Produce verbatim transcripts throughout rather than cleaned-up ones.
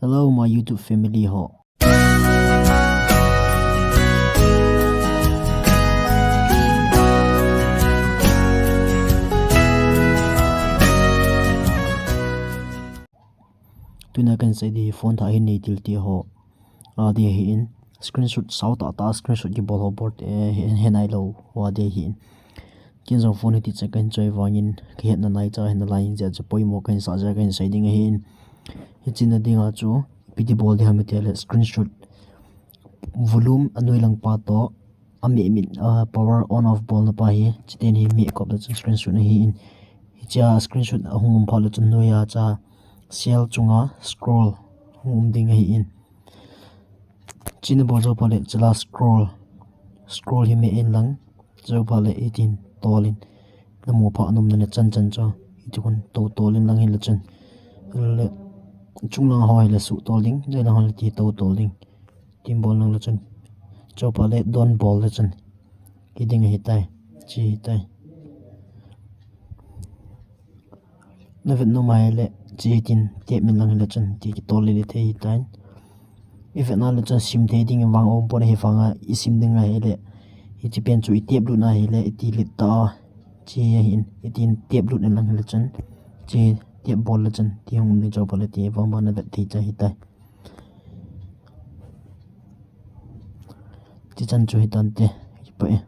Hello, my YouTube family ho. Tuna kan sei di phone tha hin nei til ti ho. A di hi in screenshot sau ta ta screenshot ki bol ho bol te hin hen ai lo wa di hi in. Kin jong phone hi ti cha kan choi vangin ka het na nai cha hin na lai in ja cha poimo kan sa ja kan sei ding hi in. Hi chin na ding a chu piti bol di ha mi te le screenshot volume anoi lang pa to a mi mi power on off bol na pa hi chiten hi mi kop da chun screenshot na hi in. Hi cha screenshot a hung um pha le chun noi a cha cell chunga scroll hung um ding hi in. China bol jo pha le chala scroll scroll hi mi in lang jo pha le itin tolin na mu pha num na ne chan chan cho iti kun to tolin lang hi le chun le chung lang ho hi le su tol ding le lang ho le ti to tol ding. Tin bol lang le chun cho pha le don bol le chun ki ding hi tai chi hi tai. Na vet nom a hi le chi hi tin tep min lang hi le chun ti ki tol le le thei hi tai. I vet na le chun sim thei ding vang um pon hi vang a i sim ding a hi le i chi pen chu i tep lut na hi le i ti lit ta chi hi in i tin tep lut in lang hi le chun chi tep bol le chun ti hung um ding cho pha le ti vang ba na vet thei cha hi tai. Chi chan chu hi tan te hi pa e.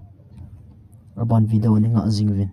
Aban video ni nga jing vin.